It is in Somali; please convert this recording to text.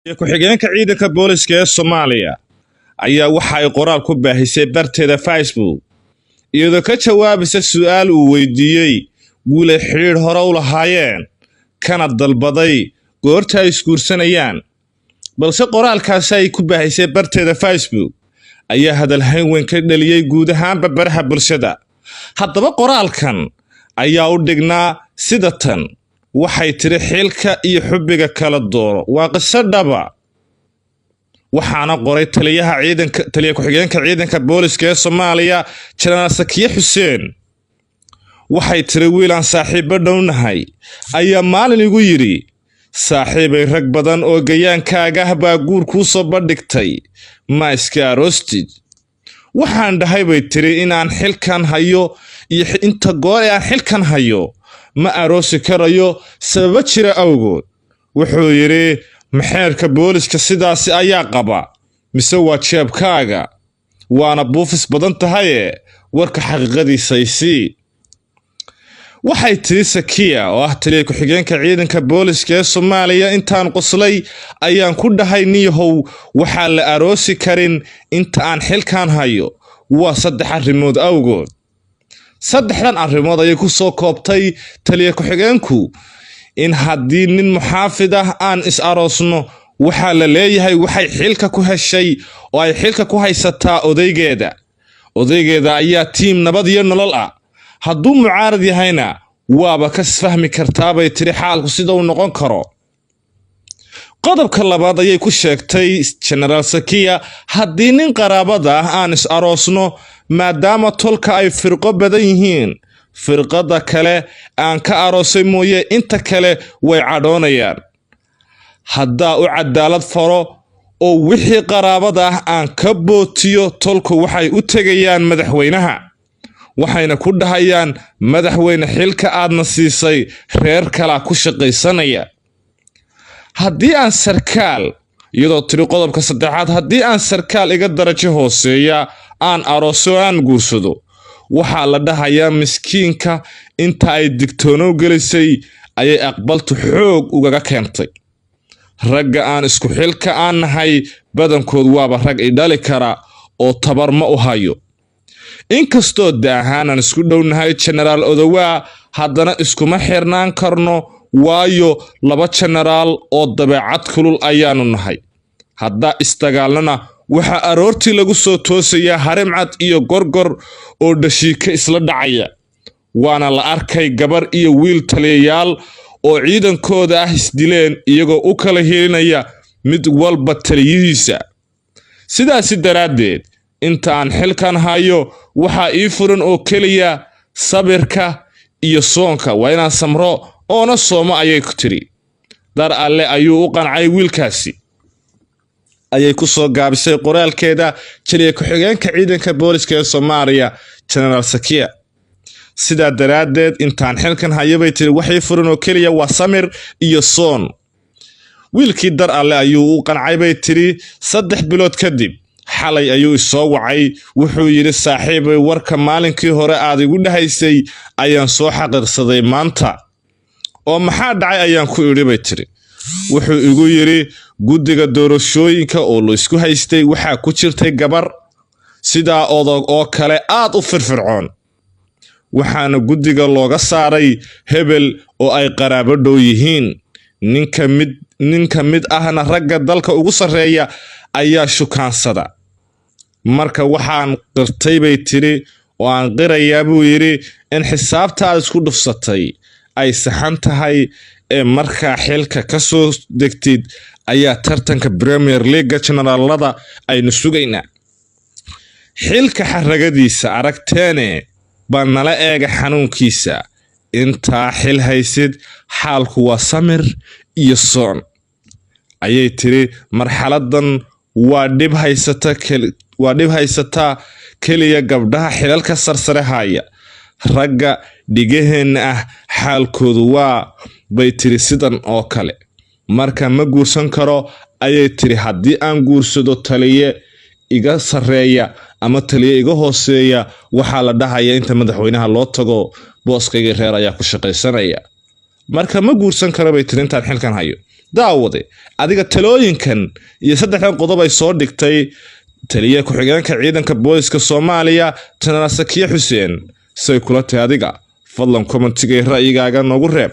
Ku-xigeenka ciidanka booliska ee Soomaaliya ayaa waxa ay qoraal ku baahisay barteeda Facebook, iyadoo ka jawaabaysa su'aal uu weydiiyey wiil ay xidhiidh hore u lahaayeen, kana dalbaday goorta ay isguursanayaan. Balse qoraalkaasi ay ku baahisay barteeda Facebook ayaa hadalhayn weyn ka dhaliyey guud ahaanba baraha bulshada. Haddaba qoraalkan ayaa u dhignaa sida tan: waxay tiri, "Xilka iyo xubbiga kala dooro." Waa qiso dhaba, waxaana qoray taliyaha ciidanka, taliya ku-xigeenka ciidanka booliska ee Soomaaliya, Jenaraal Sakiye Xuseen. Waxay tiri, "Wiilaan saaxiibbo dhownahay ayaa maalin igu yidhi, 'Saaxiibay, rag badan oo gayaankaaga ah baa guur kuu soo bandhigtay, ma iska aroostid?' Waxaan dhahay," bay tiri, "inaan xilkan hayo iyo inta goor ee aan xilkan hayo ma aroosi karayo sababo jira awgood. Wuxuu yidhi, 'Maxeerka booliska sidaasi ayaa qaba mise waa jeebkaaga? Waana buufis badan tahaye, warka xaqiiqadiisaysii.'" Waxay tiri Sakiya, oo ah taliya ku-xigeenka ciidanka booliska ee Soomaaliya, "Intaan qoslay ayaan ku dhahay, niyahow, waxaan la aroosi karin inta aan xilkan hayo waa saddex arrimood awgood." Saddexdan arrimood ayay ku soo koobtay taliya ku-xigeenku: in haddii nin muxaafid ah aan is aroosno, waxaa la leeyahay waxay xilka ku heshay oo ay xilka ku haysataa odaygeeda, odaygeeda ayaa tiim Nabad iyo Nolol ah, hadduu mucaarad yahayna waaba kas fahmi kartaabay tiri xaalku sida uu noqon karo. Qodobka labaad ayay ku sheegtay Jenaraal Sakiya: haddii nin qaraabada ah aan is aroosno, maadaama tolka ay firqo badan yihiin, firqada kale aan ka aroosay mooye inta kale way cadhoonayaan. Haddaa u cadaalad faro oo wixii qaraabada ah aan ka bootiyo, tolku waxay u tegayaan madaxweynaha, waxayna ku dhahayaan, 'Madaxweyne, xilka aadna siisay reer kalaa ku shaqaysanaya.'" Haddii aan sarkaal, iyadoo tiri qodobka saddexaad, haddii aan sarkaal iga darajo hooseeya aan arooso, aan guursado, waxaa la dhahayaa miskiinka inta ay digtoonow gelisay ayay aqbaltu xoog ugaga keentay. Ragga aan isku xilka aan nahay badankood waaba rag i dhali kara oo tabar ma u hayo. Inkastoo daahaan aan isku dhownahay Jenaraal Odowaa, haddana iskuma xirnaan karno, waayo laba jenaraal oo dabeecad kulul ayaanu nahay. Haddaa isdagaalnana, waxaa aroortii lagu soo toosayaa Harimcad iyo Gorgor oo dhashiike isla dhacaya. Waana la arkay gabar iyo wiil taliyayaal oo ciidankooda ah isdileen, iyagoo u kala hilinaya mid walba taliyihiisa. Sidaasi daraaddeed, inta aan xilkan hayo, waxaa ii furan oo keliya sabirka iyo soonka. Waa inaan samro oona soomo," ayay ku tiri. "Dar Alle ayuu u qancay wiilkaasi," ayay ku soo gaabisay qoraalkeeda taliya ku-xigeenka ciidanka booliska ee Soomaaliya, Jenaraal Sakiya. "Sidaa daraaddeed, intaan xilkan hayo," bay tiri, "waxii furan oo keliya waa samir iyo soon. Wiilkii dar Alle ayuu u qancay," bay tiri. "3 bilood kadib xalay ayuu isoo wacay. Wuxuu yidhi, 'Saaxiibay, warka maalinkii hore aad igu dhahaysay ayaan soo xaqiiqsaday maanta.' Oo maxaa dhacay, ayaan ku idhi," bay tiri. "Wuxuu igu yidhi, guddiga doorashooyinka oo la isku haystay waxaa ku jirtay gabar sidaa odog oo kale aad u firfircoon, waxaana guddiga looga saaray hebel oo ay qaraabo dhow yihiin. Ninka mid ninka mid ahna ragga dalka ugu sarreeya ayaa shukaansada. Marka waxaan qirtay," bay tiri, "oo aan qirayaa," buu yidhi, "in xisaabtaad isku dhufsatay ay saxan tahay. Ee markaa xilka ka soo degtid ayaa tartanka Premier League-ga generaalada aynu sugaynaa. Xilka xaragadiisa aragteene, bal nala eega xanuunkiisa. Intaa xil haysid, xaalku waa samir iyo soon," ayay tiri. "Marxaladan waa dhib haysataa keliya gabdhaha xilalka sarsare haya. Ragga dhigaheenna ah xaalkoodu waa," bay tiri, "sidan oo kale. Marka ma guursan karo," ayay tiri. "Haddii aan guursado taliye iga sarreeya ama taliye iga hooseeya, waxaa la dhahaya inta madaxweynaha loo tago, booskaygii reer ayaa ku shaqaysanaya. Marka ma guursan karo," bay tiri, "intaan xilkan hayo. Daawade, adiga talooyinkan iyo saddexdan qodob ay soo dhigtay taliye ku-xigeenka ciidanka booliska Soomaaliya, Jenaraal Sakiye Xuseen, say kula tahay adiga? Fadlan commentiga iyo ra'yigaaga noogu reeb.